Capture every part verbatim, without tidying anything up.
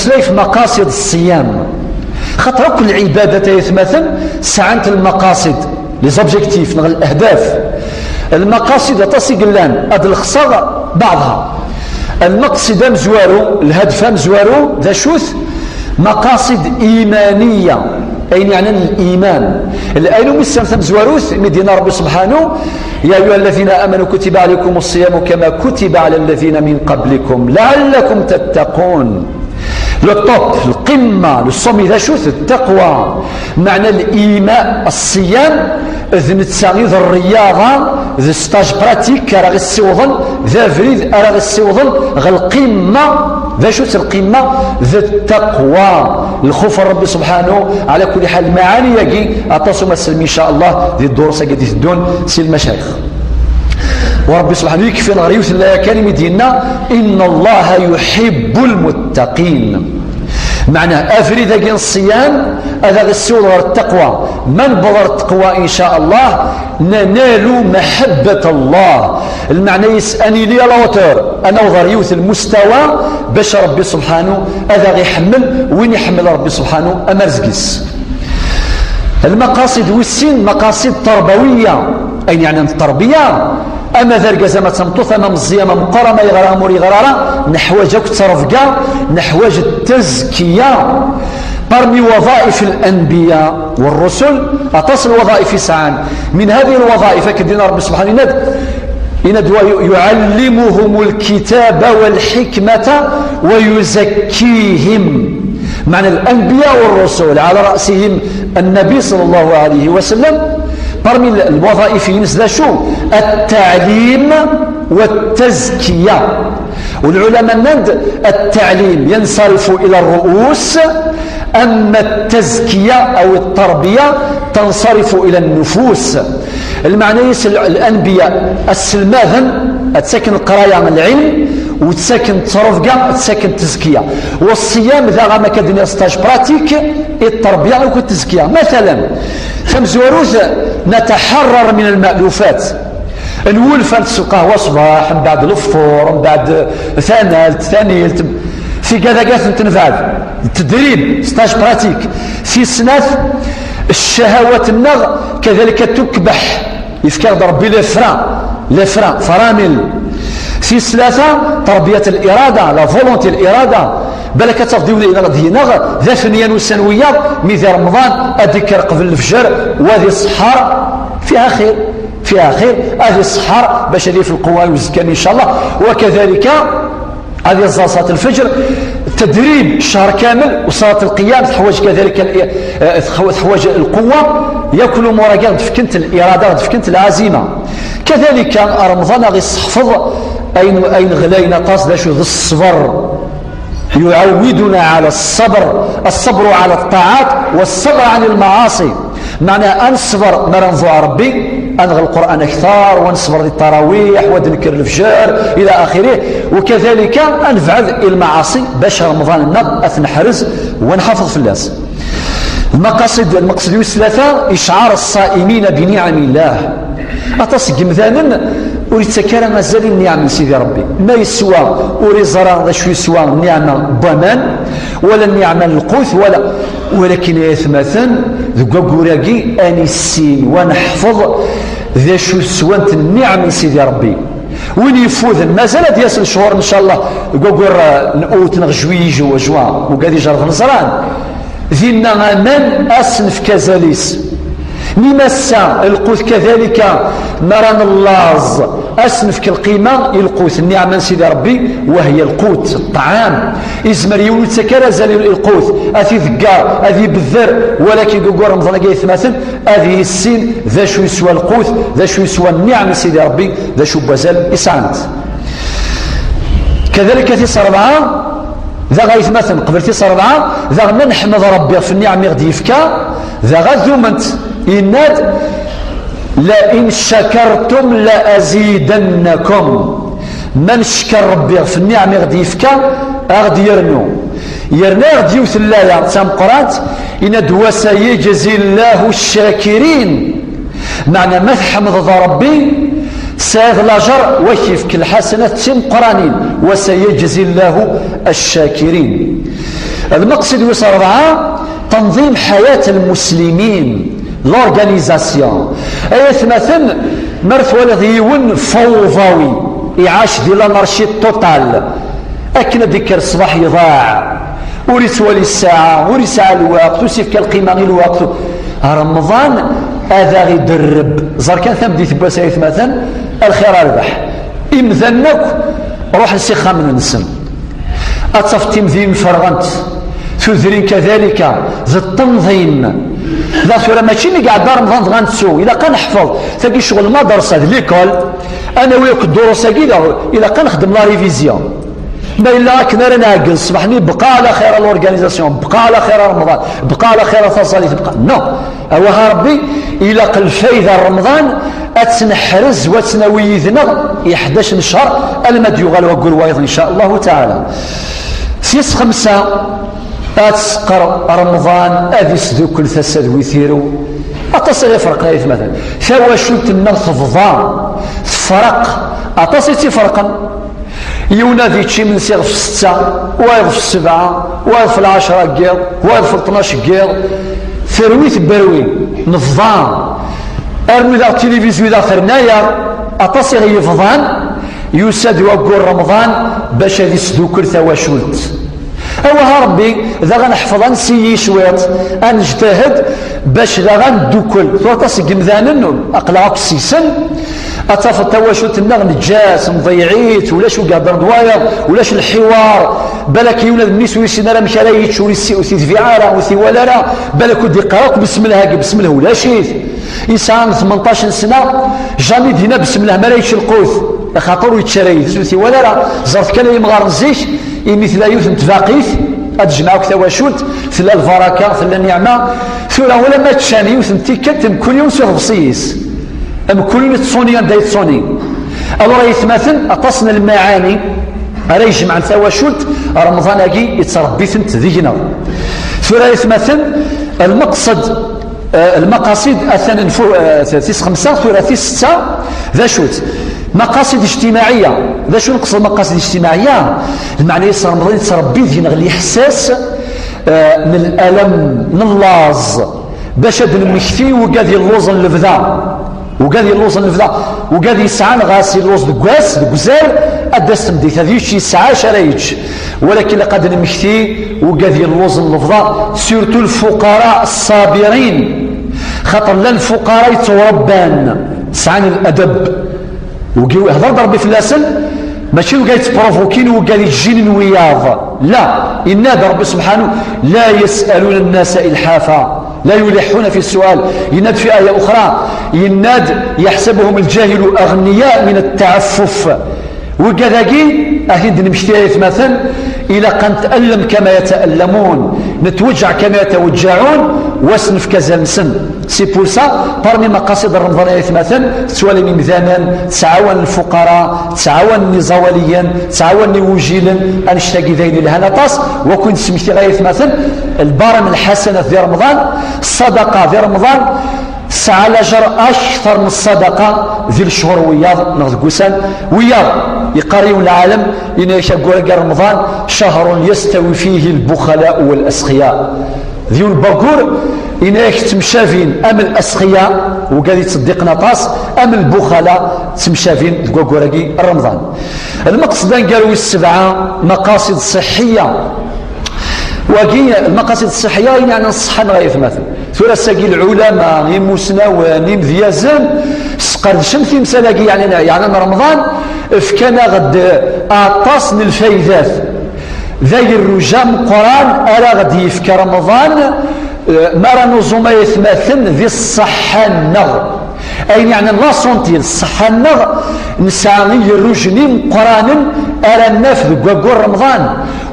Ɣef maqasid ṣṣiyam. Xaṭer akk lɛibadat ay atmaten sɛant lmaqasid, les objectifs neɣ lehdaf. Lmaqasid aṭas i yellan, ad lxeṣṣeɣ beɛḍha. Lmaqsid amezwaru, lhadef amezwaru, d acu-t? Maqasid imaniya, ayen yeɛnan liman. L'ayen umi ssan tamezwarut, mi d-yenna Rebbi subḥanu, يا أيها الذين آمنوا كتب عليكم الصيام كما كتب على الذين من قبلكم لعلكم تتقون. Le top, lqimma, le sommet d acu-t? Ttaqwa. Meɛna liman, ṣṣiyam, d netta i d rriyaḍa, d stage pratique ara ɣ-issiwḍen, d abrid ara ɣ-issiwḍen ɣer lqimma. D acu-tt lqimma? D ttaqwa, lxuf n Rebbi subḥanu. Ɛla kulli ḥal, lmaɛani-agi aṭas uma sellem, in ca Allah, di ddurus-agi d-iteddun si lmacayix. Wa Rebbi subḥanu yekfi ɣer yiwet n laya kan imi d-yenna: إن الله يحب المتقين. Meɛna, abrid-agi n ṣṣiyam ad aɣ-issiweḍ ɣer ttaqwa. Ma newweḍ ɣer ttaqwa, in ca Allah, ننال محبة الله. Lmeɛna-is, ad nili à la hauteur, ad naweḍ ɣer yiwet n lmustawa, bac Rebbi subḥanu ad aɣ-iḥemmel. Win iḥemmel Rebbi subḥanu, amarezg-is. Lmaqasid wis sin, maqasid tarbawiya, ayen yeɛnan tterbiya, ama d argaz, ama d tameṭṭut, ama meẓẓi, ama meqqer, ama yeɣra, ama ur yeɣra ara, neḥwaǧ akk ttrebga, neḥwaǧ tazkiya. Parmi waḍaif al-anbiya wa rusul, aṭas n lwaḍaif i sɛan. Min hadihi lwaḍaif, akken d-yenna Rebbi subḥanu, yenna-d, yenna-d: ويعلمهم الكتاب والحكمة ويزكيهم. Meɛna, al-anbiya wa rusul, ɛala ra'sihim an-nabi ṣalla Llahu ɛalayhi wa sallam, parmi l-, lwaḍaif-ines d acu? At-taɛlim wa t-tazkiya. Lɛulama nnan-d: التعليم ينصرف إلى الرؤوس، أما التزكية أو التربية تنصرف إلى النفوس. Lmeɛna-is, l-, lanbiya, ad sselmaden, ad ttaken leqraya, lɛilm, u ttaken ttrebga, ad ttaken tezkiya. Wa ṣṣiyam, daɣ, am akka d-nniɣ, stage pratique i tterbiya akked tezkiya. Matalan, tamezwarut, نتحرر من المألوفات. Nwulef ad ntess lqahwa ṣṣbeḥ, mbeɛd lefṭur, mbeɛd tanalt, tanilt. Tigad-agi ad tent-nebɛed. Tedrib, stage pratique. Tis snat, ccahawat-nneɣ kadalik ad tukbeḥ. Yefka-ɣ-d Rebbi les freins, les freins, فرامل. Tis tlata, تربية الإرادة, la volonté, الإرادة. Balak ad tafeḍ yiwen yenɣ-d yenɣ, d afenyan ussan wiyaḍ, mi di Remḍan ad d-ikker qbel lefjer, wa ad iṣeḥḥar, فيها خير. فيها خير، ad iṣeḥḥar bac ad yaf lquwa i uzekka-nni, in ca Allah. وكذلك ad iẓẓal ṣalat lfeǧr. Tedrib ccher kamel, u ṣalat lqiyam teḥwaǧ kadalik al-, eh, teḥwa-, teḥwaǧ lquwa. Yakk lumuṛ-agi ad d-fkent lirada, ad d-fkent lɛazima. Kadalik, Remḍan ad ɣ-isseḥfeḍ ayen, ayen ɣlayen aṭas, d acu? D ṣṣber. يعودنا على الصبر، الصبر على الطاعات والصبر عن المعاصي. Meɛna, ad neṣber mi ara nḍuɛ Rebbi, ad nɣ Lqur'an akter, wa neṣber di ttarawiḥ, wa d-nekker lefjer, ila axirih. وكذلك ad nebɛed i lmaɛaṣi, bac Remḍan-nneɣ ad t-neḥrez, wa nḥafeḍ fell-as. Lmaqasid, lmeqsed wis tlata, إشعار الصائمين بنعم الله. Aṭas n yemdanen ur yettak ara azal i nniɛma n Sidi Rebbi. Ma yeswa, ur iẓra d acu yeswa nniɛma n waman, wala nniɛma n lqut, wala, walakin ay atmaten, deg waggur-agi, ad nissin, wa neḥfeḍ d acu swant nniɛma n Sidi Rebbi. Win yeffuden, mazal ad yas lechur, in ca Allah, deg waggur, eh, n août neɣ juillet, ju-, juin, ugad ijerrben ẓran. Dinna aman, ad s-nefk azal-is. Mi massa lqut kadalika, mi ara nellaẓ, ad s-nefk lqima i lqut, nniɛma n Sidi Rebbi, وهي القوت, الطعام. Izmer yiwen ur yettak ara azal i lqut, ad t-idegger, ad ibedder, walakin deg waggur Remḍan-agi, ay atmaten, ad yissin d acu yeswa lqut, d acu yeswa nniɛma n Sidi Rebbi, d acu n wazal i sɛant. Kadalika tis rebɛa, daɣ ay atmaten, qbel tis rebɛa, daɣ ma neḥmed Rebbi ɣef nniɛma i ɣ-d-yefka, daɣ ad dument. Yenna-d: لئن شكرتم لأزيدنكم. Ma neckeṛ Rebbi ɣef nniɛma i ɣ-d-yefka, a ɣ-d-yernu. Yerna-ɣ-d yiwet n laya d tameqqrant, yenna-d: وسيجزي الله الشاكرين. Meɛna, ma tḥemdeḍ Rebbi, tesɛiḍ lajer, wa k-yefk lḥasanat d timeqqranin, وسيجزي الله الشاكرين. Lmeqsed wis rebɛa, tanḍim ḥayat lmuslimin, l'organisation. Ay atmaten, mi ara twaliḍ yiwen fawḍawi iɛac di l'anarchie totale, akken ad d-ikker ṣṣbeḥ iḍaɛ, ur ittwali ssaɛa, ur yesɛa lweqt, ur s-ifka lqima i lweqt, Remḍan ad aɣ-iderreb. Ẓer kan tameddit n wass, ay atmaten, a lxir a rrbeḥ. Imdanen akk ruḥen s ixxamen-nsen. Ad tafeḍ timdinin ferɣent, tudrin kadalika, d ṭṭenḍim. Da tura mačči mi iɛedda Remḍan dɣa nettu, ilaq ad neḥfeḍ. Tagi ccɣel madersa d l'école, ad nawi akk ddurus-agi, da ilaq ad nexdem la révision. Ma yella akken ara nɛeggen ṣṣbeḥ-nni, bqa ɛla xir a l'organisation, bqa ɛla xir a Remḍan, bqa ɛla xir a taẓallit, bqa. Non. Awah a Ṛebbi, ilaq lfayda n Remḍan ad tt-neḥrez u ad tt-nawi yid-neɣ i ḥdac n ccher alma d-yuɣal waggur wayeḍ, in ca Allahu taɛala. Tis xemsa, ad tesqer Remḍan, ad isdukkel tasa d witiru. Aṭas ara iferqen, ay atmaten. Tawacult-nneɣ tebḍa, tefreq. Aṭas i tt-iferqen. Yiwen ad yečč imensi ɣef ssetta, wayeḍ ɣef ssebɛa, wayeḍ ɣef lɛecṛa n yiḍ, wayeḍ ɣef tnac n yiḍ. Terwi tebberwi, nebḍa. Armi daɣ tilivizyu daɣ terna-yaɣ, aṭas i ɣ-yebḍan, yusa-d waggur Remḍan bac ad isdukkel tawacult. Awah a Ṛebbi, daɣ ad neḥfeḍ, ad nsiyi cwiṭ, ad nejtahed bac daɣ ad neddukkel. Tura aṭas n yemdanen, aql-aɣ akk seg-sen, ad tafeḍ tawacult-nneɣ neǧǧa-tt, nḍeyyeɛ-itt, ulac ur iheddren d wayeḍ, ulac lḥiwar, balak yiwen ad mmi-s ur yessin ara amek ara yečč, ur yessi-, ur t-itbiɛ ara, ur t-iwala ara, balak ur d-iqqar akk besmellah-agi, besmellah ulac-it. Yesɛa tmenṭac n sna, jamais d-yenna besmellah mi ara yečč lqut, axaṭer ur yečči ara yid-s, ur t-iwala ara. Ẓret kan ay imɣaren zik, imi tella yiwet n tbaqit, ad tejmeɛ akk tawacult, tella lbaraka, tella nniɛma. Tura ulamma ččan yiwet n tikkelt, mkul yiwen s iḍebsi-is, mkul yiwen yettṣuni anda yettṣuni. Alors ay atmaten, aṭas n lmaɛani ara ijemɛen tawacult, Remḍan-agi yettṛebbi-tent deg-neɣ. Tura ay atmaten, lmeqsed Eh, lmaqasid atan nfu-, eh, tis xemsa, tura tis setta, d acu-tt? Maqasid ijtimaɛiyya. D acu neqsed maqasid ijtimaɛiyya? Lmeɛna-is Remḍan yettṛebbi deg-neɣ liḥsas, eh, n lalam, n llaẓ, bac ad d-nemmekti wigad yelluẓen lebda. Wigad yelluẓen lebda, wigad yesɛan ɣas illuẓ deg wass, deg uzal, ad d-tas tmeddit, ad yečč yesɛa acu ara yečč. Walakin ilaq ad d-nemmekti wigad yelluẓen lebda, surtout lfuqara ṣṣabirin. Xaṭer llan lfuqara yettwaṛebban, sɛan ladab. Wigi ihder-d Ṛebbi fell-asen, mačči wigad yettprovokin, wigad yettjinin wiyaḍ. La, yenna-d Ṛebbi subḥanu: لا يسألون الناس إلحافا. لا يلحون في السؤال. Yenna-d fi aya uxra, yenna-d: يحسبهم الجاهل أغنياء من التعفف. Wigad-agi, ad ten-id-nemmekti ay atmaten, ilaq ad netallem كما يتألمون, netweǧǧeɛ كما يتوجعون, u ad sen-nefk azal-nsen. C'est pour ça, parmi maqasid Remḍan ay atmaten, tettwalim imdanen ttɛawanen lfuqara, ttɛawanen iẓawaliyen, ttɛawanen iwujilen, annect-agi d ayen yelhan aṭas. Wa ken-d-smektiɣ ay atmaten, lbaram lḥasanat di Remḍan, ṣṣadaqa di Remḍan, tesɛa lajer akter n ṣṣadaqa di lecɣur wiyaḍ neɣ deg wussan wiyaḍ. Yeqqar yiwen lɛalem, yenna-ak aggur-agi n Remḍan: شهر يستوي فيه البخلاء والأسخياء. D yiwen n waggur, yenna-ak ttemcabin am lasxiya, wigad yettseddiqen aṭas, am lbuxala, ttemcabin deg waggur-agi n Remḍan. Lmeqsed aneggaru wis sebɛa, maqasid ṣṣiḥiya. Wagi, lmaqasid ṣṣiḥiya, ayen yeɛnan ṣṣeḥḥa-nneɣ ay atmaten. Tura ass-agi lɛulama, imusnawen, imedyazen, sqerdcen timsal-agi yeɛnan, yeɛnan Remḍan, fkan-aɣ-d aṭas n lfaydat. D agerruj ameqqran ara ɣ-d-yefk Remḍan, eh, mi ara nuẓum ay atmaten di ṣṣeḥḥa-nneɣ. Ayen yeɛnan la santé, ṣṣeḥḥa-nneɣ, nesɛa igerrujen imeqqranen ara naf deg waggur Remḍan.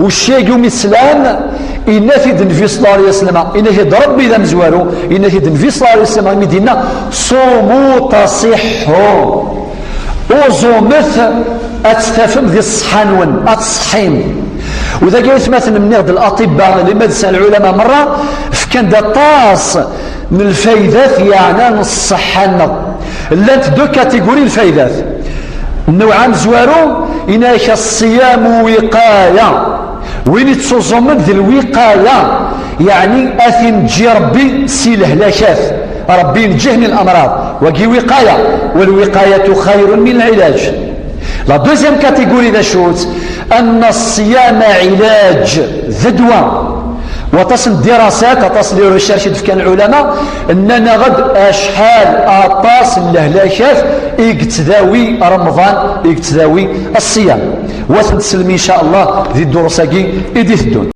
Ucci-agi umi teslam, yenna-t-id Nnbi ṣella Llahu ɛalayhi wa sallam, yenna-t-id Ṛebbi d amezwaru, yenna-t-id Nnbi ṣella Llahu ɛalayhi wa sallam, imi d-yenna: صوموا تصحوا. Uẓumet ad tafem di ṣṣeḥḥa-nwen, ad tṣeḥḥim. U dagi ay atmaten, nniɣ-d, l'aṭibba, les médecins, lɛulama merra, fkan-d aṭas n lfaydat yeɛnan ṣṣeḥḥa-nneɣ. Llant deux catégories n lfaydat. Nnewɛa amezwaru, yenna-ak: الصيام وقاية. Win yettuẓumen d lwiqaya, yeɛni ad t-inǧi Ṛebbi si lehlakat, Ṛebbi inǧih min lamraḍ, wagi wiqaya, walwiqayatu xayrun min lɛilaj. La deuxième catégorie d acu-tt? Anna ṣṣiyama ɛilaj, d ddwa. Waṭas n ddirasat, aṭas n les recherches i d-fkan lɛulama, nnan-aɣ-d acḥal aṭas n lehlakat i yettdawi Remḍan, i yettdawi ṣṣyam. Wa ad ten-teslem, in ca Allah, di ddurus-agi i d-iteddun.